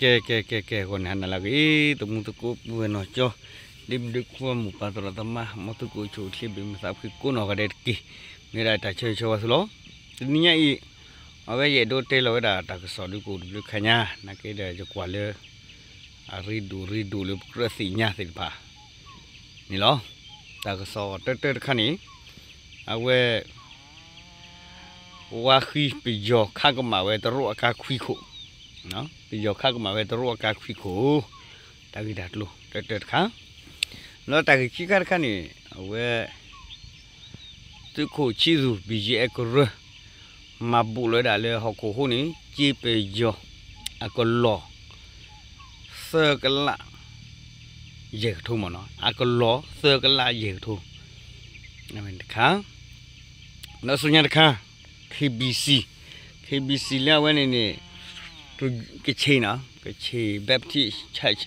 ကဲ ကဲ ကဲ ကဲ ဂီၤန့ၣ်ဟါနၤလၢအဂ့ၤ သမူသကိးပုၢ်ဝဲၢ်နီၢ်ကၠီ ဒ့မုၣ်ဒ့ခွါ မိၢ်ပၢ်သရၣ်သမါ မ်သုကအိၣ်ဆူၣ်အိၣ်ချ့ ဘၣ်မုာ်သးဖှံကိးနီၢ်ဂၤဒဲးတက့ၢ်. မ့ၢ်ဒၣ်တၢ်ဆၢဂ့ၤဆၢဝါသုလီၤ. တနံၤညါအံၤ အဝဲယအဲၣ်ဒိးတဲလီၤဝဲဒၣ်တၢ်ကစီၣ်ဒုးကအိၣ်တဘျုးခါညါ နာ်က့ဒီးယကွၢ်လၢ အရ့ဒိၣ်ရ့ဒိၣ်လၢပကြၢးသ့ၣ်ညါသ့ၣ်တဖၣ် န့ၣ်လီၤ. တၢ်ကစီၣ်တၢတၢတခါန့ၣ် အဝဲ ဝါဃံပယီၤခးကမၣ်ဝဲတရူးအကါခွံခိၣ်, ပယီၤခးကမၣ်ဝဲတရူးအကါခွံခိၣ်, တၢ်ဂ့ၢ်တၢ်ကျိၤတၢတၢတခါ, လၢတၢ်ဂ့ၢ်ခံခါတခါန့ၣ် အဝဲ သုးခိၣ်ဆံသူၣ် ဘံၣ်ယဲၢ်အဲၣ် ကရၢ မၤဘူးလီၤဝဲဒၣ်လၢဟီၣ်ခိၣ်ဟိန့ၣ် က့ပယီၤ အကလီၢ် သၢကလး ယဲၢ်ကထိမ့ၢ်နီၤ, အကလီၢ်သၢကလးယဲၢ်ကထိ, တခါ, ဒီးဆူညါတခါ KBC, KBC လၢအဝဲန့ၣ်န့ၣ် ကခ့ၣ်နီၤ, ကခ့ၣ် Baptist Church,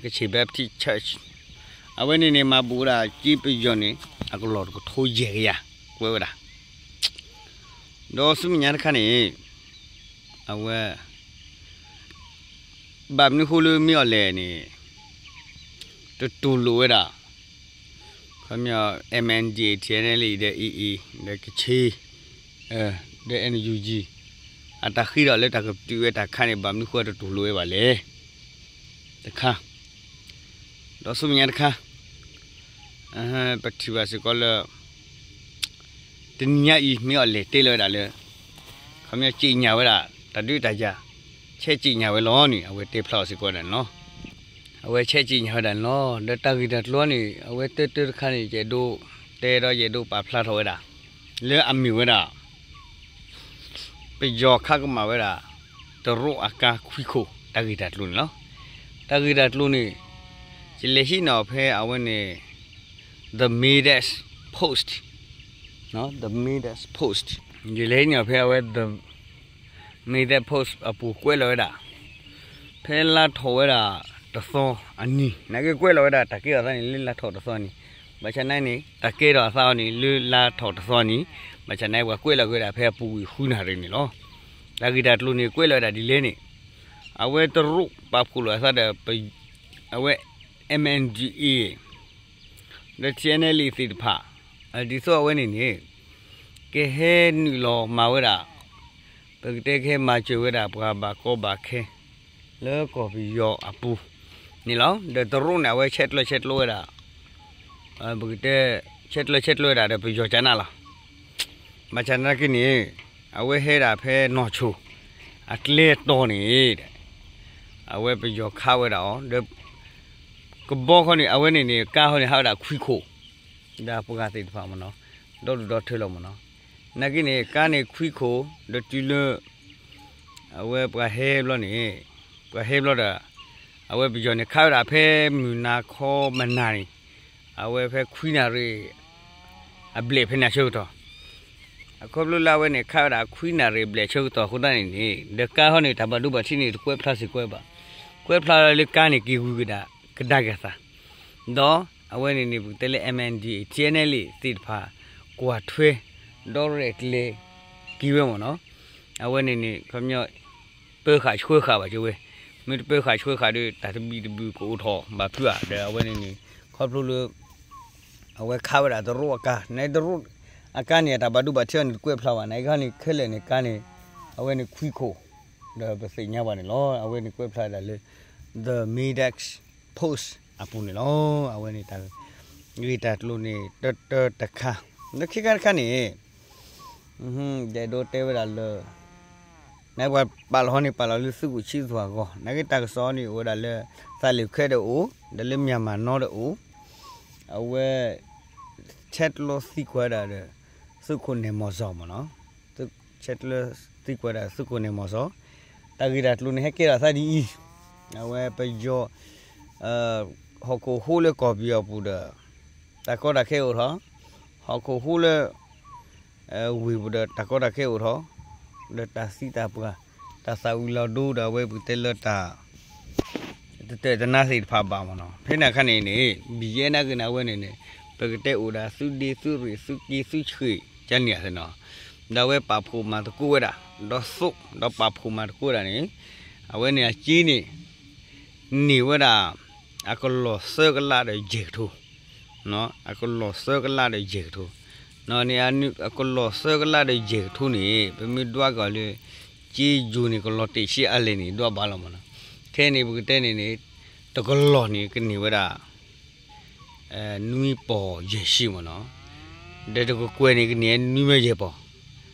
ကခ့ၣ် Baptist Church, အဝဲန့ၣ်န့ၣ် မၤဘူးဝဲဒၣ်က့ပယီၤန့ၣ် အကလီၢ်တကထိယဲၢ်ကယၤ ကွဲးဝဲဒၣ် ဒီးဆူမဲာ်ညါတခါန့ၣ် အဝဲ ဘၣ်မနုၤဃိလၢမ့ၢ်အီၤလဲၣ်န့ၣ် တတူၢ်လိာ်ဝဲဒၣ် ခီပညီ MNDAA TNLA ဒီး AA ဒီးကခ့ၣ် ဒီး NUG အတၢ်ဃ့ထီၣ်လၢတၢ်ကပတုာ်ဝဲတၢ်ခါန့ၣ် ဘၣ်မနုၤဃိတတူၢ်လိာ်ဝဲဘၣ်လဲၣ် တခါ, ဒီးဆူမဲာ်ညါတခါ ပထံၣ်ဘၣ်စ့ၢ်ကီးလၢ တနံၤညါအံၤ မ့ၢ်အီၤလဲၤတဲလီၤဝဲဒၣ်လၢ ခီပညီစံၣ်ညီၣ်ဝဲဒၣ် တၢ်ဒုးတၢ်ယၤ ဆဲးစံၣ်ညီၣ်ဝဲလီၤန့ၣ် အဝဲတဲဖျါအီၤစ့ၢ်ကီးဒၣ်န့ၣ်လီၤ. အဝဲဆဲးစံၣ်ညီၣ်ဝဲဒၣ်န့ၣ်လီၤ. ဒီးတၢ်ဂ့ၢ်တၢ်ကျိၤန့ၣ် အဝဲတၢတၢတခါန့ၣ် ယအဲၣ်ဒိးတဲဒီးယအဲၣ်ဒိးပာ်ဖျါထီၣ်ဝဲဒၣ် လၢအမ့ၢ်ဝဲဒၣ် ပယီၤခးကမၣ်ဝဲဒၣ် တရူးအကါခွံခိၣ် တၢ်ဂ့ၢ်တၢ်ကျိၤန့ၣ်လီၤ. တၢ်ဂ့ၢ်တၢ်ကျိၤန့ၣ် ယလဲၤဟံးန့ၢ်အီၤဖဲအဝဲန့ၣ် The Mindat Post, The Mindat Post, ယလဲၤဟံးန့ၢ်အီၤဖဲအဝဲ The Mindat Post အပူၤကွဲးလီၤဝဲဒၣ် ဖဲလါထီၣ်ဝဲဒၣ်တသီအနံၤ နာ်က့ကွဲးလီၤဝဲဒၣ် တၢ်ကဲထီၣ်သးန့ၣ် လၢလါထီၣ်တသီအနံၤ, ဘၣ်ဆၣ်နာ်က့န့ၣ် တၢ်ကဲထီၣ်အသးအီၤန့ၣ် လၢလါထီၣ်တသီအနံၤ, ဘၣ်ဆၣ်နာ်က့ပှၤကွဲးလီၤက့ၤဝဲဒၣ်ဖဲအပူၤကွံာ်ဃုနၣ်ရံၣ်န့ၣ်လီၤ. တၢ်ဂ့ၢ်တၢ်ကျိၤန့ၣ် ကွဲးလီၤဝဲဒၣ်ဒ်လဲၣ်န့ၣ် အဝဲတရူးပာ်ဖှိၣ်လိာ်အသးဒီး အဝဲ MNDAA ဒီး TNLA သ့ၣ်တဖၣ် ဒ်သိးအဝဲန့ၣ်န့ၣ် ကဟဲနုာ်လီၤမၤဝဲဒၣ် ပကတဲကဟဲမၤစၢၤဝဲဒၣ်ပှၤဘၣ်ကီဘၣ်ခဲ လၢကီၢ်ပယီၤအပူၤန့ၣ်လီၤ. ဒီးတရူးန့ၣ် အဝဲဆဲးကျၢဆဲးကျိးဝဲဒၣ် ပကတဲ ဆဲးကျၢဆဲးကျိးဝဲဒၣ်ဒီးပယီၤကနၣ်လီၤ. ဘၣ်ဆၣ်နာ်က့န့ၣ် အဝဲဟဲဒၣ်ဖဲနီၢ်ဆိၣ် အကျဲတီၤန့ၣ် အဝဲပယီၤခးဝဲဒၣ်အီၤ ဒီး ကဘီခီန့ၣ် အဝဲန့ၣ်န့ၣ် ကါခီန့ၣ် ဟးဝဲဒၣ်ခွံခိၣ် ဒီးပှၤသ့ၣ်တဖၣ်မ့ၢ်နီၤ ဒီဒူၣ်ဒီထၢလီၤမ့ၢ်နီၤ. နာ်က့န့ၣ် ကါန့ၣ်ခွံခိၣ် ဒီးတုၤလၢ အဝဲပှၤဟဲဘျီန့ၣ် ပှၤဟဲဘျီဒီး အဝဲပယီၤန့ၣ် ခးဝဲဒၣ်ဖဲမုၢ်နၤခီမနၤန့ၣ် အဝဲဖဲခွံနၣ်ရံၣ် အဘျဲၣ်ဖဲန့ၣ်အဆၢကတီၢ် အခီဖျိလၢအဝဲန့ၣ် ခးဝဲဒၣ်ခွံနၣ်ရံၣ်ဘျဲၣ်ဆၢကတီၢ်အဃိသတးန့ၣ်န့ၣ် ဒီးကါခီန့ၣ် တၢ်ဘၣ်ဒိဘၣ်ထံးန့ၣ် တကွဲးဖျါစ့ၢ်ကီးဘၣ်. ကွဲးဖျါလၢကါန့ၣ်က့ၤဝံၤကဒါကဒါက့ၤသး ဒီးအဝဲန့ၣ်န့ၣ် ပကတဲလၢ MNDAA TNLA သ့ၣ်တဖၣ် ကွၢ်ထွဲ ဒီရဲၣ်ကျဲၤက့ၤဝဲမ့ၢ်နီၤ. အဝဲန့ၣ်န့ၣ် ခီပညီ ပၢဃာ်ဆှၢဃာ်ဘၣ်က့ၤဝဲ, မ့ၢ်တပၢဃာ်ဆှၢဃာ်ဒီး တၢ်တဘံၣ်တဘုၣ်ကအိၣ်ထီၣ်ဘၣ်ဖုးဧါ. ဒီးအဝဲန့ၣ်န့ၣ် ခီဖျိလၢ အဝဲခးဝဲဒၣ်တရူးအကါ, နတရူးအကါန့ၣ် အတၢ်ဘၣ်ဒိဘၣ်ထံးအီၤန့ၣ် တကွဲးဖျါဘၣ်. နကါန့ၣ်ခဲလၢာ်န့ၣ် ကါန့ၣ် အဝဲန့ၣ်ခွံခိၣ်, ဒီးပသ့ၣ်ညါဘၣ်န့ၣ်လီၤ. အဝဲန့ၣ်ကွဲးဖျါဒၣ်လၢ The Mindat Post အပူၤန့ၣ်လီၤ. အဝဲန့ၣ်တၢ်ဂ့ၢ်တၢ်ကျိၤန့ၣ် တၢတၢတခါ, လၢခံခါတခါန့ၣ် ယအဲၣ်ဒိးတဲဝဲဒၣ်လၢ နပှၤပာ်လီၤဟီန့ၣ် ပာ်လီၤလၢသုးခိၣ်ဆံသူၣ်အဂီၢ်, နာ်က့တၢ်ကစီၣ်န့ၣ် အိၣ်ဝဲဒၣ်လၢ သးလ့ၣ်ခဲဒီးအိၣ်, ဒီးလၢ Myanmar Now ဒီးအိၣ်, အဝဲ ဆဲးကျိးသံကွၢ်ဒၣ်ဒီး သုးခိၣ်နဲၣ်မီၢ်စီၤမ့ၢ်နီၤ, ဆဲးကျိးသံကွၢ်ဒၣ်သုးခိၣ်နဲၣ်မီၢ်စီၤ, တၢ်ဂ့ၢ်တၢ်ကျိၤန့ၣ် ဟဲကဲထီၣ်သးဒ်အံၤ, အဝဲပယီၤ ဟီၣ်ခိၣ်ဟိလၢကီၢ်ပယီၤပူၤဒီး တၢ်ကီတၢ်ခဲအိၣ်ထီၣ်, ဟီၣ်ခိၣ်ဟိလၢ ဝ့ၢ်ပူၤဒီး တၢ်ကီတၢ်ခဲအိၣ်ထီၣ်, ဒီးတၢ်သံတၢ်ပှၢ်, တၢ်သၣ်ဝံၤလီၤဒိဒီး အဝဲပကတဲလၢတၢ် တတၢၢ်တနါသ့ၣ်တဖၣ်ဘၣ်မ့ၢ်နီၤ. ဖဲန့ၣ်အခါန့ၣ်န့ၣ် ဘံၣ်ယဲၢ်နာ်က့န့ၣ် အဝဲန့ၣ်န့ၣ် ပကတဲအိၣ်ဒၣ်သုးဒ့သုးရ့ၣ်သုးက့သုးဆှ့ၣ် ကန့ၣ်အသ့ၣ်နီၤ, ဒီးအဝဲပာ်ဖှိၣ်မၤသကိးဝဲဒၣ် ဒီးသိး ဒီးပာ်ဖှိၣ်မၤသကိးဝဲဒၣ်န့ၣ် အဝဲန့ၣ်အစ့န့ၣ် န့ၢ်ဝဲဒၣ် အကလီၢ်သၢကလးဒီးယဲၢ်ကထိ, အကလီၢ်သၢကလးဒီးယဲၢ်ကထိ, န့ၣ် အကလီၢ်သၢကလးဒီးယဲၢ်ကထိန့ၣ် ပမ့ၢ်ဒွးကီးလၢ စ့ယိၤန့ၣ် ကလီၢ်တ့ၢ်ဆံးအါလဲၣ်န့ၣ် ဒွးဘၣ်လီၤမ့ၢ်နီၤ. ခဲအံၤန့ၣ် ပကတဲန့ၣ်န့ၣ် တကလီၢ်န့ၣ် ကန့ၢ်ဝဲဒၣ် နွံပီၢ်ယဲၢ်ဆံမ့ၢ်နီၤ, ဒီးတကကွဲၢ်န့ၣ် ကန့ၢ်နွံမၢယဲၢ်ပီၢ်,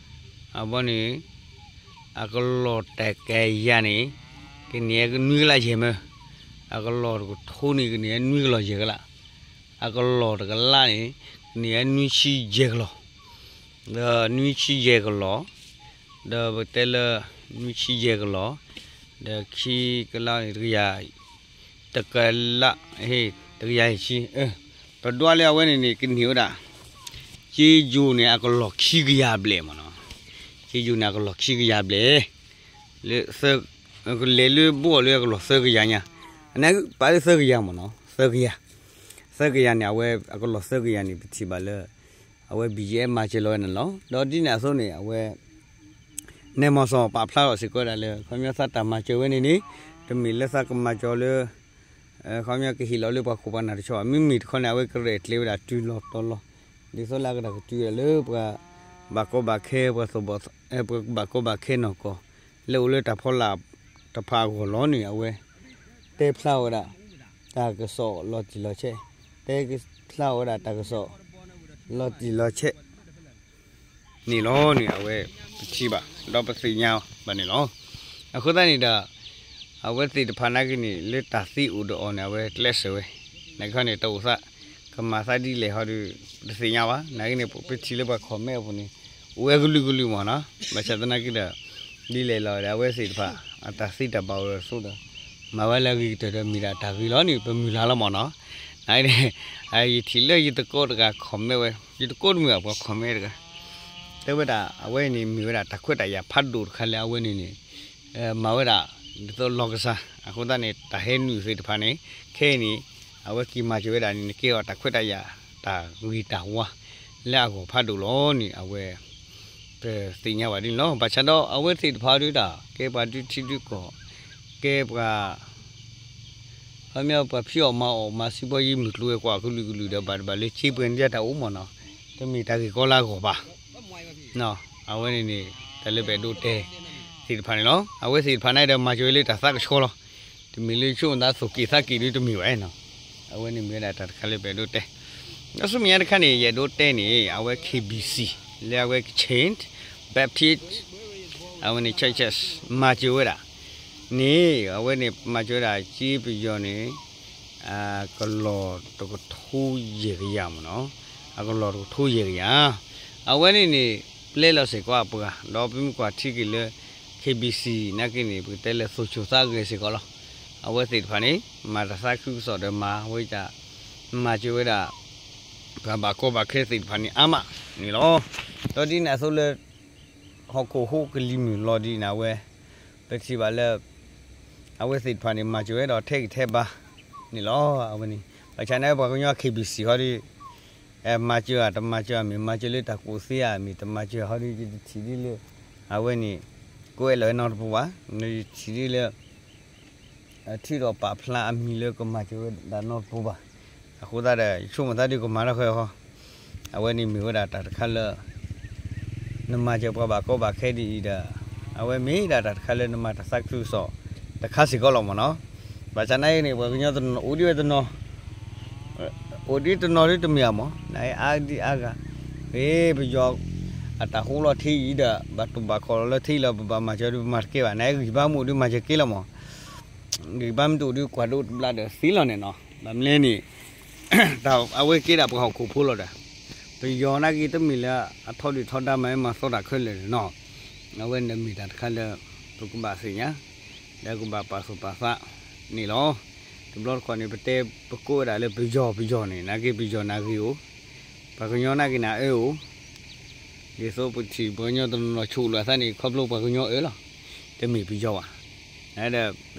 အဘီန့ၣ် အကလီၢ်တကယၤန့ၣ် ကန့ၢ်နွံကလးယဲၢ်မၢ, အကလီၢ်တကထိန့ၣ် ကန့ၢ်နွံကလီၢ်ယဲၢ်ကလး, အကလီၢ်တကလးန့ၣ် ကန့ၢ်နွံဆံယဲၢ်ကလီၢ် ဒီးနွံဆံယဲၢ်ကလီၢ်, ဒီးပတဲလၢ နွံဆံယဲၢ်ကလီၢ်, ဒီးခံကလးန့ၣ် တကယၤ, တကလး, တကယၤယဲၢ်ဆံ, ပဒွးလၢအဝဲန့ၣ်န့ၣ် ကန့ၢ်ဝဲဒၣ် စ့ယိၤန့ၣ် အကလီၢ်ခံကယၤဘျဲၣ်မ့ၢ်နီၤ, စ့ယိၤန့ၣ် အကလီၢ်ခံကယၤဘျဲၣ်, လၢ ကလဲၤလၢဘိအီၤလၢအကလီၢ်သၢကယၤညါ, အန့ၣ်ပာ်လၢသၢကယၤမ့ၢ်နီၤ, သၢကယၤ, သၢကယၤန့ၣ် အဝဲအကလီၢ်သၢကယၤန့ၣ် ပထံၣ်ဘၣ်လၢ အဝဲ ဘံၣ်ယဲၢ် မၤစၢၤလီၤဝဲန့ၣ်လီၤ. ဒီးဒ်န့ၣ်အသိးန့ၣ် အဝဲ နဲမီၢ်စီၤ ပာ်ဖျါထီၣ်စ့ၢ်ကီးဝဲဒၣ်လၢ ခီပညီသးတၢ်မၤစၢၤဝဲန့ၣ်န့ၣ် တမ့ၢ်လၢသးကမၤစၢၤလၢ ခီပညီကဟ့ၣ်လီၤလၢပှၤခိၣ်ပှၤနၢ်တဆီဘၣ်, မ့မ့ၢ်တခီန့ၣ် အဝဲကရဲၣ်ကျဲၤဝဲဒၣ်တုၤလီၤတီၤလီၤ, ဒ်သိးလၢအကတၢၢ်ကတုၤဝဲဒၣ်လၢပှၤဘၣ်ကီဘၣ်ခဲ ပှၤသိၣ်ဘီၣ် ပှၤဘၣ်ကီဘၣ်ခဲနီၢ်ကီၢ် လၢအိၣ်လၢတၢ်ဖီလာ်တဖၣ်အဂီၢ်လီၤန့ၣ် အဝဲ တဲဖျါဝဲဒၣ် တၢ်ကစီၣ်လီၤတံၢ်လီၤဆဲး, တဲဖျါဝဲဒၣ်တၢ်ကစီၣ် လီၤတံၢ်လီၤဆဲး န့ၣ်လီၤန့ၣ် အဝဲပထံၣ်ဘၣ် ဒီးပသ့ၣ်ညါဘၣ်န့ၣ်လီၤ. အဃိသတးန့ၣ်ဒီး အဝဲသ့ၣ်တဖၣ်နာ်က့န့ၣ် လၢတၢ်သံအိၣ်ဒီးအီၤန့ၣ် အဝဲကျဲးစၢးဝဲ, နာ်က့န့ၣ် တအိၣ်သး ကမၤသးဒ်လဲၣ်ဟီဒီး တသ့ၣ်ညါဘၣ်. နာ်က့န့ၣ် ပထံၣ်လၢပှၤ comment အပူၤန့ၣ် အိၣ်ဝဲကလုာ်ကလုာ်မ့ၢ်နီၤ, ဘၣ်ဆၣ်သနာ်က့ဒီး ဒ်လဲၣ်လီၤဒီး အဝဲသ့ၣ်တဖၣ် အတၢ်သံတၢ်ဘၣ်အိၣ်ဒီးအသိးဒီး မၤဝဲလၢအဂ့ၤကတၢၢ်ဒီး မ့ၢ်ဒၣ်တၢ်ဂ့ၤလီၤန့ၣ် ပမုၢ်လၢ်လီၤမ့ၢ်နီၤ. နာ်က့န့ၣ် ယထံၣ်လၢယတကိးတဂၤ comment ဝဲ, ယတကိးတမုာ်ဘၣ် ပှၤ comment တဂၤ တဲဝဲဒၣ် အဝဲန့ၣ်မ့ၢ်ဝဲဒၣ်တၢ်ခွဲးတၢ်ယာ်ဖးဒိၣ်တခါလၢအဝဲန့ၣ်န့ၣ် မၤဝဲဒၣ် ဒ်သိးလီၢ်ကစၢ် အဃိသတးန့ၣ် တၢ်ဟဲနုာ်သ့ၣ်တဖၣ်န့ၣ် ခဲအံၤန့ၣ် အဝဲက့ၤမၤစၢၤဝဲဒၣ်န့ၣ် နကဲအီၤတၢ်ခွဲးတၢ်ယာ် တၢ်ဂ့ၤတၢ်ဝါ လၢအဂီၢ်ဖးဒိၣ်လီၤန့ၣ် အဝဲ ပသ့ၣ်ညါဘၣ်ဒ်န့ၣ်လီၤ. ဘၣ်ဆၣ်ဒီးအဝဲသ့ၣ်တဖၣ်ဒုးတၢ် ကဲပှၤဒုးထံဒုးကီၢ် ကဲပှၤ ခီပညီပှၤဖံးအီၣ်မၤအီၣ် မၤစံးဘီယံၤ မုၢ်ကျိၤဝဲၤကွာ်ကလုာ်ကလုာ်ဒီး ဘၣ်တဘၣ်လၢစ့ပှဲၤန့ၣ်တၢ်အိၣ်မ့ၢ်နီၤ, တမ့ၢ်တၢ်ဂ့ၢ်ကီလၢအဂီၢ်ဘၣ်. အဝဲန့ၣ်န့ၣ် တၢ်လၢပအဲၣ်ဒိးတဲသ့ၣ်တဖၣ်န့ၣ်လီၤ. အဝဲသ့ၣ်တဖၣ်န့ၣ်ဒီး မၤစၢၤဝဲလၢတၢ်သးကဆှီလီၤ. တမ့ၢ်လၢဆိကမိၣ်သးသိၣ်က့ၤသးက့ၤဒုးတမ့ၢ်ဘၣ်နီၤ. အဝဲန့ၣ်မ့ၢ်ဝဲဒၣ်တၢ်တခါလၢပအဲၣ်ဒိးတဲ ဒီးဆူမဲာ်ညါတခါန့ၣ် ယအဲၣ်ဒိးတဲန့ၣ် အဝဲ K B C လၢအဝဲ Chain Baptist အဝဲန့ၣ် churches မၤစၢၤဝဲဒၣ် န့ၣ် အဝဲန့ၣ်မၤစၢၤဝဲဒၣ်စ့ပယီၤန့ၣ် အကလီၢ်တကထိယဲၢ်ကယၤမ့ၢ်နီၤ, အကလီၢ်တကထိယဲၢ်ကယၤ, အဝဲန့ၣ်န့ၣ် ပျဲလီၤစ့ၢ်ကီးအပှၤ ဒီးပမ့ၢ်ကွၢ်ထံက့ၤလၢ K B C နာ်က့န့ၣ် ပကတဲလၢသိၣ်ဆိၣ်သးဂဲၤစ့ၢ်ကီးလီၤ. အဝဲသ့ၣ်တဖၣ်န့ၣ် မၤတၢ်သးခုကစီၣ်ဒီးမၤဝဲဒၣ် မၤစၢၤဝဲဒၣ် ပှၤဘၣ်ကီဘၣ်ခဲသ့ၣ်တဖၣ်န့ၣ်အါမးန့ၣ်လီၤ. ဒီးဒ်န့ၣ်အသိးလၢ ဟီၣ်ခိၣ်ဟူးကလံၤမုၢ်လီၤဒ်န့ၣ် အဝဲ ပထံၣ်ဘၣ်လၢ အဝဲသ့ၣ်တဖၣ်န့ၣ် မၤစၢၤဝဲဒီးထဲဂံၢ်ထဲဘါန့ၣ်လီၤ. အဝဲန့ၣ် ဘၣ်ဆၣ်န့ၣ် ပှၤကညီ K B C ဟီဒီး မၤစၢၤဧါ တမၤစၢၤဧါ မ့ၢ်မၤစၢၤလၢတၢ်ကူၣ်သ့ဧါ မ့ၢ်တမၤစၢၤဟီဒီး ယတထံၣ်ဒ်လၢ အဝဲန့ၣ် ကွဲးလီၤနီတပူၤဘၣ်. ယထံၣ်ဒ်လၢ ထုးထီၣ်ပာ်ဖျါအမံၤလၢကမၤစၢၤဝဲဒၣ်နီတပူၤဘၣ်. အဃိသတးဒီး ယဆိကမိၣ်သးဒုးကမၤထီၣ်ဃဲဃီ, အဝဲန့ၣ်မ့ၢ်ဝဲဒၣ်တၢ်တခါလၢ နမၤစၢၤပှၤဘၣ်ကီဘၣ်ခဲဒ်အံၤဒီး အဝဲမ့ၢ်ဒၣ်တၢ်တခါလၢနမၤတၢ်သးခုကစီၣ်တခါစ့ၢ်ကီးလီၤမ့ၢ်နီၤ. ဘၣ်ဆၣ်နာ်က့န့ၣ် ပှၤကညီတနီၤအိၣ်ဒံးဝဲတနီၤ အိၣ်ဒံးတနီၤဒ်တမ့ၢ်အမ့ၢ် နအါဒံးအါဂၤ ပယီၤ အတၢ်ဟူးလီၤထဲအံၤဒီး ဘၣ်တူၢ်ဘၣ်ခီၣ်လီၤလၢထဲအံၤလီၤ ပဘၣ်မၤစၢၤဒုးပမၤတကဲဘၣ် နဂံၢ်ဘါမ့ၢ်အိၣ်ဒုးမၤစၢၤကဲလီၤမ့ၢ် ဂံၢ်ဘါမ့ၢ်တအိၣ်ဒုးကွၢ်ဒိတဘျါဒီးသ့လီၤန့ၣ်နီၤ. ဘၣ်မနုၤလဲၣ်န့ၣ် အဝဲကဲဒၣ်ပှၤဟီၣ်ခိၣ်ဖိလီၤဒီး ပယီၤနာ်က့တမ့ၢ်လၢအထီဒုၣ်ထီဒါမၤမၤသီတၢ်ခဲလၢာ်န့ၣ်နီၤ. အဝဲန့ၣ်မ့ၢ်တၢ်တခါလၢ ပကဘၣ်သ့ၣ်ညါ ဒီးကဘၣ်ပာ်သူၣ်ပာ်သးန့ၣ်လီၤ. တဘျီတခီၣ်န့ၣ် ပတဲပကိးဝဲဒၣ်လၢပယီၤပယီၤန့ၣ် နာ်က့ပယီၤနၢ်ဂ့ၤအိၣ် ပှၤကညီနာ်က့နၢ်အၢအိၣ် ဒ်သိးပထံၣ်ပှၤကညီတနီၤနီၤဆူၣ်လိာ်အသးန့ၣ် ခီဖျိပှၤကညီအၢလီၤ. တမ့ၢ်ပယီၤဘၣ်.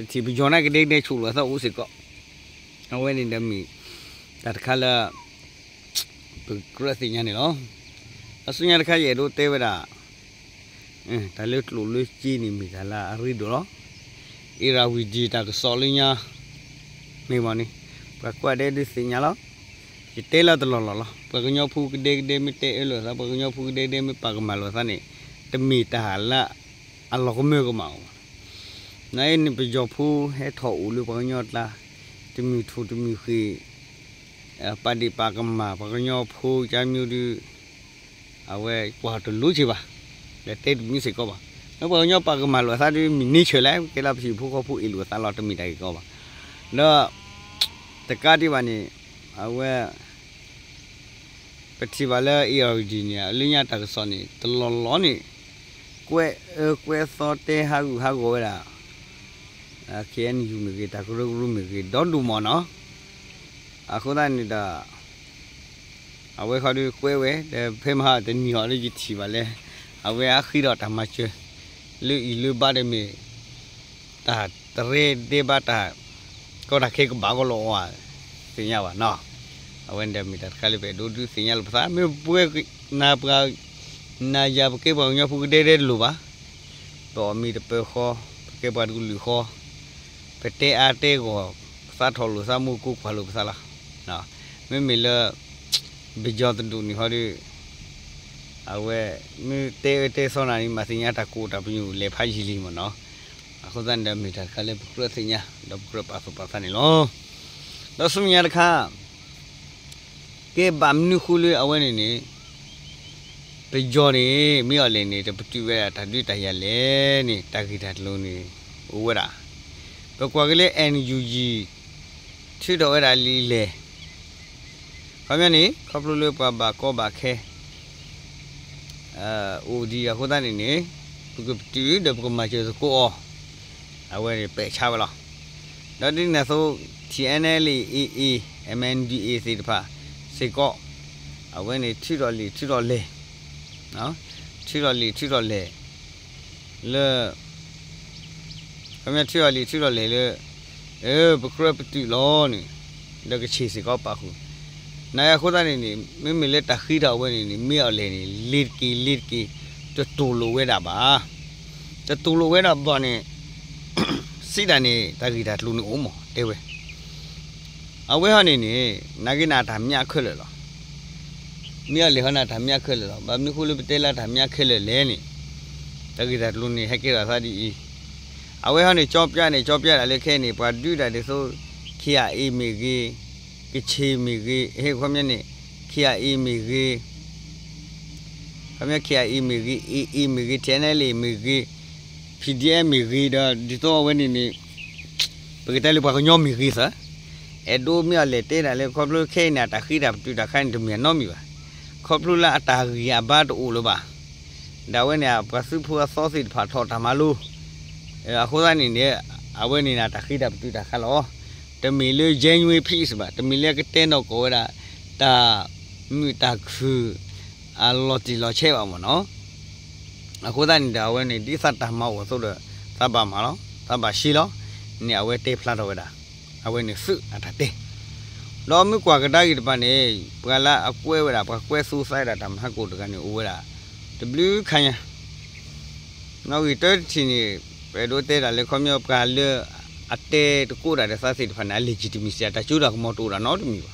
ဒီးပထံၣ်ပယီၤနာ်က့ဒဲကဒဲဆူၣ်လိာ်အသးအိၣ်စ့ၢ်ကီး. အဝဲန့ၣ်ဒီးမ့ၢ် တၢ်တခါလၢ ပကြၢးသ့ၣ်ညါန့ၣ်လီၤ. အဆူညါတခါယအဲၣ်ဒိးတဲဝဲဒၣ် တၢ်လၢကျိၣ်လၢစ့န့ၣ်မ့ၢ်တၢ်လၢအရ့ဒိၣ်လီၤ. အ့ရဝံၤဒံတၢ်ကစီၣ်လၢညါ မ့ၢ်မ့ၢ်န့ၣ် ပှၤကွၢ်ဒဲဒုးသ့ၣ်ညါလီၤ. ယတဲလၢတလီၢ်လီၢ်လီၤ. ပှၤကညီဖိကဒဲကဒဲမ့ၢ်တဲအၢလိာ်သး, ပှၤကညီဖိကဒဲကဒဲမ့ၢ်ပာ်ကမၣ်လိာ်သးန့ၣ် တမ့ၢ်တၢ်လၢအလီၤကမၢကမၣ်အီၤဘၣ်. နာ်အံၤန့ၣ် ပယီၤဖိဟဲထီၣ်အိၣ်လၢပှၤကညီအကျါ တမုၢ်ထူၣ်တမုၢ်ဃ့ၢ် ပာ်ဒ့ၣ်ပာ်ကမၣ် ပှၤကညီဖိကါမံၤဒုး အဝဲကွၢ်တလိၣ်က့ၤဘၣ်, ဒီးတဲတမံၤစ့ၢ်ကီးဘၣ်. မ့ၢ်ပှၤကညီပာ်ကမၣ်လိာ်သးဒုး မ့ၢ်န့ဆၢၣ်လဲၣ် ကဲလၢပဟံၣ်ဖိဃီဖိအ့ၣ်လိာ်အသးလီၤ တမ့ၢ်တၢ်ဂ့ၢ်ကီဘၣ်. ဒီး တကးဒံးဘၣ်န့ၣ် အဝဲ ပထံၣ်ဘၣ်လၢ အ့ရဝံၤဒံန့ၣ် လၢညါတၢ်ကစီၣ်န့ၣ် တလီၢ်လီၢ်န့ၣ် ကွဲးအၢကွဲးသီတဲဟးဂူာ်ဟးဂီၤဝဲဒၣ် ခ့ၣ်အဲၣ်ယူၣ်မ့ၢ်ဂ့ၤ တၢ်ကရၢကရိမ့ၢ်ဂ့ၤ ဒီဒိၣ်မးနီၤ. အဃိသတးန့ၣ်ဒီး အဝဲဃီဒုးကွဲးဝဲ ဒီးဖဲမဟါတနံၤဟီဒုးယထံၣ်ဘၣ်လၢ အဝဲအဃ့ဒီးတၢ်မၤစၢၤ လၢအံၤလၢဘၣ်ဒီးမ့ၢ် တၢ်တရဲဒဲဘၣ်တၢ် ကီတၢ်ခဲကဘၣ်ကီလီၤအီၤ သ့ၣ်ညါဘၣ်နီၤ. အဝဲန့ၣ်ဒီးမ့ၢ်တၢ်တခါလၢပအဲၣ်ဒိးဒုးသ့ၣ်ညါလိာ်ပသး မ့ၢ်ပဝဲနၤပှၤ နၤယၤပကဲပှၤကညီဖိကဒဲဒဲတလိၣ်ဘၣ်. ပအီၣ်မ့ၤတပၢၤဃီ ပကဲပှၤတကလုာ်ဃီ ပတဲအါတဲဂီၢ် ပသးထီၣ်လိာ်သး မိၢ်ကိးကွၢ်လိာ်ပသးလီၤ. မ့မ့ၢ်လၢ ပယီၤတဒူၣ်န့ၣ်ဟီဒုး အဝဲ မ့ၢ်တဲအၢတဲသီနၤန့ၣ် မၤသ့ၣ်ညါတၢ်ကိးတၢ်ပညိၣ်လဲၤဖးယံာ်လံမ့ၢ်နီၤ. အဃိသတးန့ၣ်ဒီးမ့ၢ်တၢ်တခါလၢပကြၢးသ့ၣ်ညါ ဒီးပကြၢးပာ်သူၣ်ပာ်သးန့ၣ်လီၤ. ဒီးဆူမဲာ်ညါတခါ ကဲဘၣ်မနုၤဃိလၢအဝဲန့ၣ်န့ၣ် ပယီၤန့ၣ် မ့ၢ်အီၤလဲၣ်န့ၣ် တပတုာ်ဝဲဒၣ်တၢ်ဒုးတၢ်ယၤလဲၣ်န့ၣ် တၢ်ဂ့ၢ်တၢ်ကျိၤန့ၣ် အိၣ်ဝဲဒၣ်. ပကွၢ်က့ၤလၢ NUG ထုးထီၣ်ဝဲဒၣ်လံာ်လဲၢ် ခီပညီန့ၣ် ခီဖျိလၢပှၤဘၣ်ကီဘၣ်ခဲ အိၣ်ဒံးအဃိသတးန့ၣ်န့ၣ် ပကပတုာ်ဒီးပကမၤစၢၤသကိးအီၤ အဝဲန့ၣ်ပဲာ်ဆါဝဲလီၤ. ဒီးဒ်န့ၣ်အသိး TNLA AA MNDAA သ့ၣ်တဖၣ်စ့ၢ်ကီး အဝဲန့ၣ်ထုးထီၣ်လံာ်ထုးထီၣ်လဲၢ် ထုးထီၣ်လံာ်ထုးထီၣ်လဲၢ် လၢ ခီပညီထုးထီၣ်လံာ်ထုးထီၣ်လဲၢ်လၢ ပကြၢးပတုာ်လီၤန့ၣ် ဒီးကဆ့ၣ်စ့ၢ်ကီးပာ်ဃုာ် နာ်အဃိသတးန့ၣ်န့ၣ် မ့မ့ၢ်လၢတၢ်ဃ့ထီၣ်အဝဲန့ၣ်န့ၣ် မ့ၢ်အီၤလဲၣ်န့ၣ် လ့ၤတက့ၤလ့ၤတက့ၤ တတူၢ်လိာ်ဝဲဒၣ်ဘၣ်. တတူၢ်လိာ်ဝဲဒၣ်ဘၣ်န့ၣ် စံးတၢ်န့ၣ် တၢ်ဂ့ၢ်တၢ်ကျိၤန့ၣ်အိၣ်မး တဲဝဲ အဝဲဟီန့ၣ်န့ၣ် နာ်က့န့ၣ်အတၢ်မၠးခဲလၢာ်လီၤ. မ့ၢ်အီၤလဲၣ်ဟီန့ၣ်အတၢ်မၠးခဲလၢာ်လီၤ. ဘၣ်မနုၤဃိလၢပတဲလၢတၢ်မၠးခဲလၢာ်လဲၣ်န့ၣ် တၢ်ဂ့ၢ်တၢ်ကျိၤန့ၣ် ဟဲကဲထီၣ်သးဒ်အံၤ, အဝဲဟီန့ၣ် ကၠီပျၢ်န့ၣ် ကၠီပျၢ်ဒၣ်လၢခဲအံၤန့ၣ် ပှၤဒုးဒၣ်ဒ်သိး ခ့ၣ်အ့ၣ်မ့ၢ်ဂ့ၤ, ကဆ့ၣ်မ့ၢ်ဂ့ၤ, ဟဲခီပညီန့ၣ် ခ့ၣ်အ့ၣ်မ့ၢ်ဂ့ၤ, ခီပညီ ခ့ၣ်အ့ၣ်မ့ၢ်ဂ့ၤ, အ့ၣ်အ့ၣ်မ့ၢ်ဂ့ၤ, ထံနဲလ့ၣ်မ့ၢ်ဂ့ၤ, ဖံၣ်ဒံၣ်အဲၣ်မ့ၢ်ဂ့ၤ ဒီးဒ်သိးအဝဲန့ၣ်န့ၣ် ပကတဲလၢပှၤကညီမ့ၢ်ဂ့ၤသၢ, အဲၣ်ဒိးမ့ၢ်အီၤလဲၣ်တဲဒၣ်လၢ ခီဖျိခဲအံၤန့ၣ် အတၢ်ဃ့တၢ်ပတုာ်တၢ်ခါန့ၣ် တမ့ၢ်အနီတမံၤဘၣ်. ခီဖျိလၢအတၢ်ဂံၢ်အဘါတအိၣ်လၢၤဘၣ်. ဒီးအဝဲန့ၣ် ပှၤသုးဖိအသီသ့ၣ်တဖၣ်ထီၣ်တၢ်မၤလိ အဃိသတးန့ၣ်န့ၣ် အဝဲန့ၣ်န့ၣ် တၢ်ဃ့တၢ်ပတုာ်တၢ်ခါလီၤ. တမ့ၢ်လၢ genuine peace ဘၣ်, တမ့ၢ်လၢကတဲနီၢ်ကီၢ်ဝဲဒၣ် တၢ်မုာ်တၢ်ခုၣ် အလီၤတံၢ်လီၤဆဲးဘၣ်မ့ၢ်နီၤ. အဃိသတးန့ၣ်ဒီး အဝဲန့ၣ် ဒ်သးတၢ်မၤအိၣ်အသိးဒီး သးဘၣ်မၤလီၤ, သးဘၣ်ရှဲလီၤန့ၣ် အဝဲတဲဖျါထီၣ်ဝဲဒၣ် အဝဲန့ၣ်သုးအတၢ်တဲ ဒီးမ့ၢ်ကွၢ်ကဒါက့ၤတပၤန့ၣ် ပှၤလၢအကွဲးဝဲဒၣ် ပှၤကွဲးသူသးဝဲဒၣ်တၢ်မၤဟးကိၣ်တဂၤန့ၣ် အိၣ်ဝဲဒၣ် တဘျုးခါညါ နီၣ်ဂံၢ်တၢတထံၣ်န့ၣ် ပအဲၣ်ဒိးတဲဒၣ်လၢခီပညီပှၤလၢ အတဲတကိးဒၣ်ဒီးသးသ့ၣ်တဖၣ်န့ၣ် အ legitimacy အတၢ်စိတၢ်ကမီၤတအိၣ်ဒၣ်နီတမံၤဘၣ်.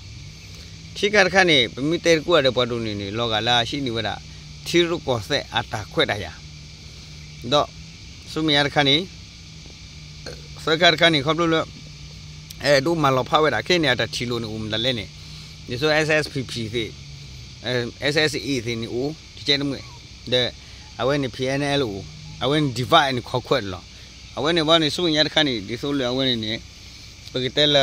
ခံခါတခါန့ၣ် ပမ့ၢ်တဲတကိးဒၣ်ဒီးပှၤဒိၣ်န့ၣ်န့ၣ် လီၤဂာ်လၢအဟံးန့ၢ်ဝဲဒၣ် ထံရူၢ်ကီၢ်သဲးအတၢ်ခွဲးတၢ်ယာ် ဒီး ဆူမဲာ်ညါတခါန့ၣ် သၢခါတခါန့ၣ် ခီဖျိလၢ အဲၣ်ဒိးမၤလီၤဖးဝဲဒၣ် ခဲအံၤန့ၣ် အတၢ်ထံၣ်လိာ်န့ၣ်အိၣ်မတၤလဲၣ်န့ၣ် ဒ်သိး SSPP သ့ၣ် SSA သ့ၣ်န့ၣ်အိၣ် တကဲတမှဲၢ် ဒီး အဝဲန့ၣ် PNL အိၣ် အဝဲန့ၣ် divide and conquer လီၤ. အဝဲန့ၣ်ဘၣ်န့ၣ် ဆူမဲာ်ညါတခါန့ၣ် ဒ်သိးလၢအဝဲန့ၣ်န့ၣ် ပကတဲလၢ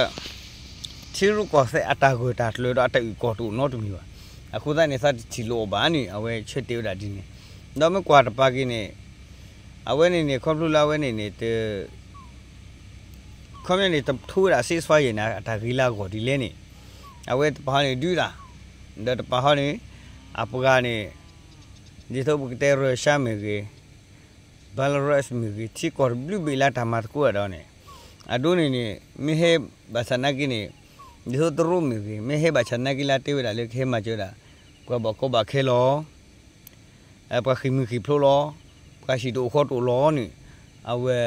ထံရူၢ်ကီၢ်သဲးအတၢ်ဂၢၢ်တၢ်ကျၢၤဒီးအတၢ်အုၣ်ကီၤတအိၣ်နီတမံၤဘၣ်. အဃိသတးန့ၣ် သးတထံၣ်လိာ်အီၤဘၣ်န့ၣ် အဝဲဆၢတဲာ်ဝဲဒၣ်ဒ်န့ၣ် ဒီးမ့ၢ်ကွၢ်တပၤက့ၤန့ၣ် အဝဲန့ၣ်န့ၣ် ခီဖျိလၢအဝဲန့ၣ်န့ၣ် တ ခီပညီန့ၣ် တထိဝဲဒၣ် ceasefire န့ၣ် အတၢ်ဂ့ၤလၢအဂီၢ်ဒ်လဲၣ်န့ၣ် အဝဲတပၤဟီန့ၣ်ဒုးတၢ် ဒီးတပၤဟီန့ၣ် အပှၤန့ၣ် ဒ်သိးပကတဲ Russia မ့ၢ်ဂ့ၤ Belarus မ့ၢ်ဂ့ၤ ထံကီၢ်တဘျုးဘ့ၣ်လၢတၢ်မၤသကိးတၢ်ဒီးန့ၣ် အဒိန့ၣ်န့ၣ် မ့ၢ်ဟဲဘၣ်ဆၣ်နာ်က့န့ၣ် ဒ်သိးတရူးမ့ၢ်ဂ့ၤ မ့ၢ်ဟဲဘၣ်ဆၣ်နာ်က့လၢတဲဝဲဒၣ်လၢကဟဲမၤစၢၤဒၣ် ပှၤဘၣ်ကီဘၣ်ခဲလီၤ ပှၤဃံးမုၢ်ဃံးဖျိလီၤ ပှၤဟံၣ်တအိၣ်ဃီတအိၣ်လီၤန့ၣ် အဝဲ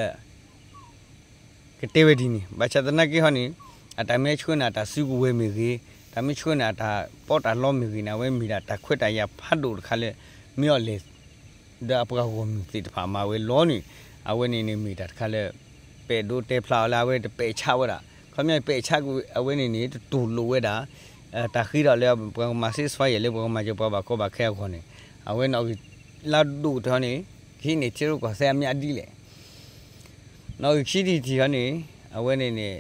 ကတဲဝဲဒ်န့ၣ် ဘၣ်ဆၣ်သနာ်က့ဟီန့ၣ် အတၢ်မ့ၢ်ဆှၢန့ၣ် အတၢ်စုကဝဲၤမ့ၢ်ဂ့ၤ, တၢ်မ့ၢ်ဆှၢန့ၣ် အတၢ်ပီးတၢ်လီမ့ၢ်ဂ့ၤန့ၣ် အဝဲမ့ၢ်ဒၣ်တၢ်ခွဲးတၢ်ယာ်ဖးဒိၣ်တခါလၢ မ့ၢ်အီၤလဲၣ် ဒီးအပှၤဂီၢ်မုၢ်သ့ၣ်တဖၣ်မၤဝဲလီၤန့ၣ် အဝဲန့ၣ်န့ၣ်မ့ၢ်တၢ်တခါလၢ ပဲာ်ဒိတဲဖျါအီၤလၢအဝဲတပဲာ်ဆါဝဲဒၣ် ခီပညီပဲာ်ဆါကွံာ်အဝဲန့ၣ်န့ၣ် တတူၢ်လိာ်ဝဲဒၣ် တၢ်ဃ့ထီၣ်လၢပှၤကမၤ ceasefire လၢပှၤကမၤစၢၤပှၤဘၣ်ကီဘၣ်ခဲအဂီၢ်န့ၣ် အဝဲန့ၣ်အဂ့ၢ်လၢဒိၣ်တခါန့ၣ် ကဟံးန့ၢ်ထံရူၢ်ကီၢ်သဲးအမျးဒ်လဲၣ် နီၣ်ဂံၢ်ခံထံၣ်ထံၣ်ဟီန့ၣ် အဝဲန့ၣ်န့ၣ်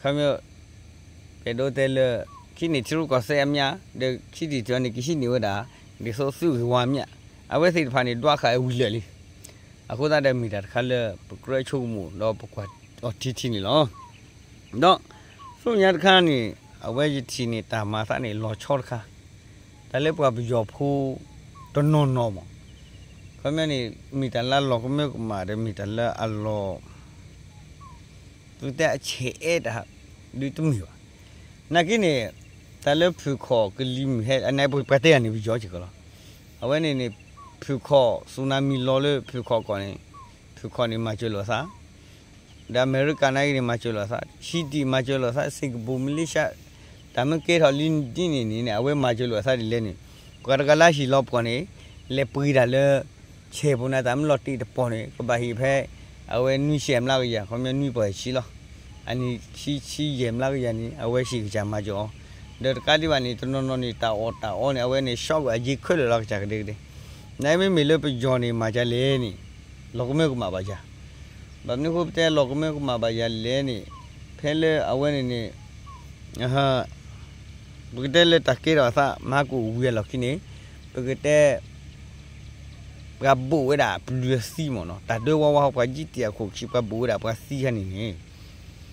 ခီပညီ ပဲာ်ဒိတဲလၢ ကဟံးန့ၢ်ထံရူၢ်ကီၢ်သဲးအမျး ဒီးခံထံၣ်ထံၣ်ဟီန့ၣ် ကဟံးန့ၢ်ဝဲဒၣ် ဒ်သိးသုးဂ့ၢ်ဝါအမျး အဝဲသ့ၣ်တဖၣ်န့ၣ် ဒွးဃာ်ဝံၤလၢာ်လံ အဃိသတးဒီးမ့ၢ်တၢ်တခါလၢ ပကြၢးဆိကမိၣ်ဒီးပကွၢ်အီၤထံထံန့ၣ်လီၤ. ဒီး ဆူညါတခါန့ၣ် အဝဲယထံၣ်န့ၣ် တၢ်မၤသးန့ၣ် လီၤဆီတခါ တၢ်လၢပှၤပယီၤဖိ တနီၤနီၤမး ခီပညီန့ၣ် မ့ၢ်တၢ်လၢအလီၤကမၢကမၣ်ဒီး မ့ၢ်တၢ်လၢအလီၤ သုတဲအဆဲးအဲၣ်တၢ် ဒုးတမ့ၢ်ဘၣ်. နာ်က့န့ၣ် တၢ်လၢဖုၣ်ခီၣ်ကလံၤမုၢ်ဟဲ အန့ၣ်ပှၤတဲဂၤန့ၣ် ပယီၤစ့ၢ်ကီးလီၤ. အဝဲန့ၣ်န့ၣ် ဖုၣ်ခီၣ် စူနၤမံလီၤလၢဖုၣ်ခီၣ်ကီၢ်န့ၣ် ဖုၣ်ခီၣ်န့ၣ် မၤစၢၤလိာ်သး ဒီးအမဲရကၤနာ်က့န့ၣ် မၤစၢၤလိာ်သး ဟံးတံၢ်မၤစၢၤလိာ်သး စ့ၣ်ကပူၤ မလ့ၡါ တၢ်မ့ၢ်ကဲထီၣ်လံဒ်န့ၣ်န့ၣ် အဝဲမၤစၢၤလိာ်သးဒ်လဲၣ်န့ၣ် ပှၤတဂၤလၢဟ့ၣ်လီၤပှီၢ်န့ၣ် လဲၤပှ့ၤတၢ်လၢ ဆဲးပူၤန့ၣ် တၢ်မ့ၢ်လီၤတံၢ်တပီၢ်န့ၣ် ကဘၣ်ဟ့ၣ်ဖဲ အဝဲနွံဆံမျးကယၤ ခီပညီနွံပီၢ်ယဲၢ်ဆံလီၤ. အနံၣ်ဆံဆံယဲၢ်မျးကယၤန့ၣ် အဝဲဟ့ၣ်ကစၢ်မၤစၢၤအီၤ ဒီးတကးဒံးဘၣ်န့ၣ် တနီၤနီၤန့ၣ် တၢ်အီၣ်တၢ်အီန့ၣ် အဝဲန့ၣ် ဆီကွံာ်အယ့ခဲလၢာ်လီၤ ကစၢ်ကဒဲကဒဲ နမ့မ့ၢ်လၢပယီၤန့ၣ် မၤဒ်လဲၣ်န့ၣ် လီၤကမၢကမၣ်ဘၣ်ယၤ ဘၣ်မနုၤဃိပတဲလီၤကမၢကမၣ်ဘၣ်ယၤလဲၣ်န့ၣ် ဖဲလၢအဝဲန့ၣ်န့ၣ် ပကတဲလၢတၢ်ကဲထီၣ်အသး မဟါကိၣ်ဝံၤအလီၢ်ခံန့ၣ် ပကတဲ ပှၤဘိးဝဲဒၣ်ပျုၤအသံမ့ၢ်နီၤ တၢ်ဒၢဝါဝါဟီ ပှၤယံတံၢ်အခိၣ်ခံ ပှၤဘိးဝဲဒၣ်ပှၤသံခါန့ၣ်န့ၣ် တ ခီ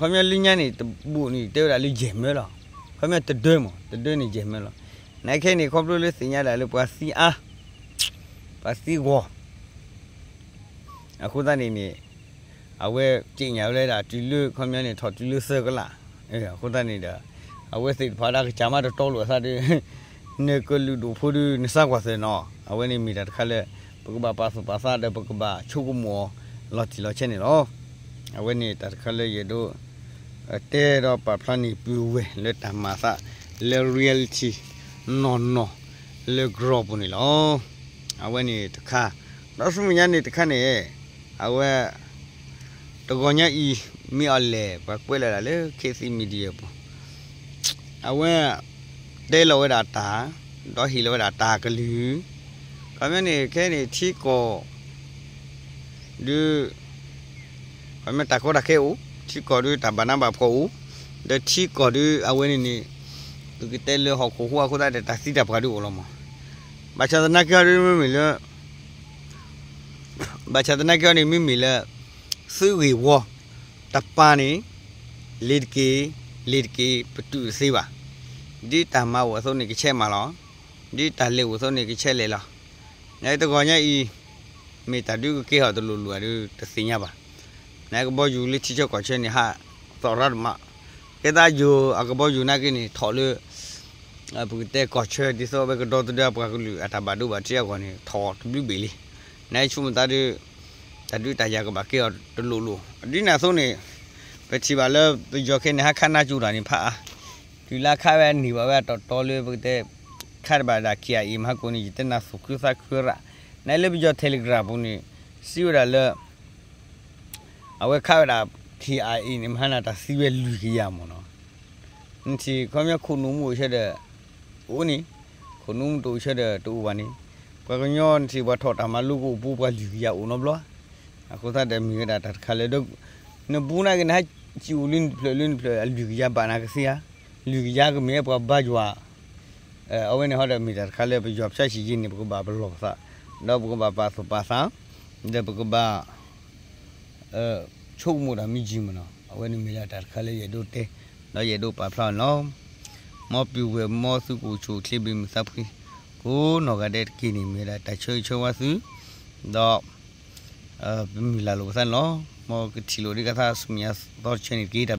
ပညီလၢညါန့ၣ် တဘိးန့ၣ် တဲဝဲဒၣ်လၢယဲၢ်မၢလီၤ. ခီပညီတဒၢမ့ၢ် တဒၢန့ၣ်ယဲၢ်မၢလီၤ. နာ်က့န့ၣ် ခီဖျိလၢသ့ၣ်ညါဒၣ်လၢပှၤသံအါ ပှၤသံဂီၤ အဃိသတးန့ၣ်န့ၣ် အဝဲက့ညါဝဲလၢဒၣ်တုၤလၢ ခီပညီန့ၣ် ထီၣ်တုၤလၢသၢကလး အဃိသတးန့ၣ်ဒီး အဝဲသ့ၣ်တဖၣ်ဒၣ်ကစၢ်မးတတီလိာ်အသးဒီး နကလုာ်ဒိၣ်ဖိဒုး နသးကွၢ်သၢနီၤ အဝဲန့ၣ်မ့ၢ်တၢ်တခါလၢ ပကဘၣ်ပာ်သူၣ်ပာ်သးဒီး ပကဘၣ်ဆိကမိၣ်အီၤ လီၤတံၢ်လီၤဆဲးန့ၣ်လီၤ. အဝဲန့ၣ်တၢ်တခါလၢယအဲၣ်ဒိး တဲဒီးပာ်ဖျါန့ၢ်ပုၢ်ဝဲၢ်လၢတၢ်မၤသးလၢ reality နီၢ်နီၢ် လၢ ground ပူၤန့ၣ်လီၤ. အဝဲန့ၣ်တခါ ဒီးဆူမဲာ်ညါန့ၣ်တခါန့ၣ် အဝဲ တဂီၤညါအံၤ မ့ၢ်အီၤလဲၣ် ပှၤကွဲးလီၤဒၣ်လၢ ခေတ်သစ် Media ပူၤ အဝဲ တဲလီၤဝဲဒၣ်တၢ် ဒီးဟ့ၣ်လီၤဝဲဒၣ်တၢ်ကလုၢ် ခီပညီန့ၣ် ခဲအံၤန့ၣ် ထံကီၢ် ဒုး ခီပညီတၢ်ကီတၢ်ခဲအိၣ် ထံကီၢ်ဒုးတၢ်ဘၣ်နးဘၣ်ဖှီၣ်အိၣ် ဒီးထံကီၢ်ဒုးအဝဲန့ၣ်န့ၣ် ပကတဲလၢဟီၣ်ခိၣ်ဟူအဃိသတးဒီး တၢ်သံတၢ်ပှၢ်ဒုးအိၣ်လီၤမး. ဘၣ်ဆၣ်သနာ်က့အီၤဒုးမ့မ့ၢ်လၢ ဘၣ်ဆၣ်သနာ်က့အီၤန့ၣ် မ့မ့ၢ်လၢ သုးဂ့ၢ်ဝီ တပၤန့ၣ် လ့ၤတက့ၢ် လ့ၤတက့ၢ် ပတုာ်တသ့ဘၣ်. ဒ်တၢ်မၤအိၣ်အသိးန့ၣ် ကဆဲးမၤလီၤ. ဒ်တၢ်လဲၤအိၣ်အသိးန့ၣ် ကဆဲးလဲၤလီၤ. နတဂီၤညါအံၤ မ့ၢ်တၢ်ဒုးကကဲထီၣ်တလိၣ်လိၣ်ဧါဒုး တသ့ၣ်ညါဘၣ်. နကဘီယူၤလၢထံဆၢကီၢ်ဆၢန့ၣ် ဟးသီၣ်ရါတမး, ကဲသးယိၤအကဘီယူၤနာ်က့န့ၣ် ထီၣ်လၢ ပကတဲကီၢ်ဆၢ ဒ်သိးအဝဲကဒီသဒၢပှၤကလုာ်အတၢ်ဘၣ်ဒိဘၣ်ထံးအဂီၢ်န့ၣ် ထီၣ်တဘျုးဘ့ၣ်လံ. နဆိကမိၣ်သးဒုး တၢ်ဒုးတၢ်ယၤကဘၣ်ကဲအီၤတလိၣ်လိၣ်. ဒ်န့ၣ်အသိးန့ၣ် ပထံၣ်ဘၣ်လၢပယီၤခဲအံၤန့ၣ် ဟးခးနါစိၤတၢ်န့ၣ်ဖးအါ, တုၤလၢခးဝဲအန့ၢ်ဘၣ်ဝဲအတီတီလၢပကတဲ ခးတဘၣ်ဒၣ် KIA မဟါကိၣ်န့ၣ် ယတဲနၤသူၣ်ခုသးခုရၣ်, နလၢပယီၤ Telegram ပူၤန့ၣ် စံးဝဲဒၣ်လၢ အဝဲခးဝဲဒၣ် KIA န့ၣ် မဟါနၤတၢ်သံဝဲလွံၢ်ကယၤမ့ၢ်နီၤ. နထံၣ်ခီပညီခိၣ်နူာ်မူအိၣ်ဆၢဒီး အိၣ်န့ၣ်, ခိၣ်နူာ်မူတအိၣ်ဆၢဒီးတအိၣ်ဘၣ်န့ၣ်, ပှၤကညီနထံၣ်ပှၤထီၣ်တၢ်မၤလိကအိၣ်ပူၤ ပှၤလွံၢ်ကယၤအိၣ်နီတဘျီ. အဃိသတးဒီးမ့ၢ်ဝဲဒၣ်တၢ်တခါလၢ နဘူးနာ်က့န့ၣ် ဟဲစံၣ်အိၣ်လၢနဖျၢၣ်လၢနဖျၢၣ် အလွံၢ်ကယၤဘၣ်နၤကသ့ဧါ, လွံၢ်ကယၤကမ့ၢ်ပှၤဘါယွၤ အဝဲန့ၣ်ဟီဒီးမ့ၢ်တၢ်တခါလၢပယီၤဖၠၣ်ဆံးယံၤန့ၣ် ပကဘၣ်ပလီၢ်ပသး, ဒီးပကဘၣ်ပာ်သူၣ်ပာ်သး, ဒီးပကဘၣ် ဆိကမိၣ်တၢ်မ့ၢ်ယံၤမ့ၢ်နီၤ. အဝဲန့ၣ်မ့ၢ်လၢတၢ်တခါလၢယအဲၣ်ဒိးတဲ, ဒီးယအဲၣ်ဒိးပာ်ဖျါအီၤန့ၣ်လီၤ. မ်ပုၢ်ဝဲၢ်မ်သုကအိၣ်ဆူၣ်အိၣ်ချ့ဘၣ်မုာ်သးဖှံ, ကိးနီၢ်ဂၤဒဲးတက့ၢ်န့ၣ် မ့ၢ်ဝဲဒၣ်တၢ်ဆၢဂ့ၤဆၢဝါသု, ဒီး ပမုၢ်လၢ်လိာ်ပသးန့ၣ်လီၤ. မ်ကထံၣ်လိာ်ဒံးကသးဆူမဲာ်ညါသီတဆၢန့ၣ်တက့ၢ်.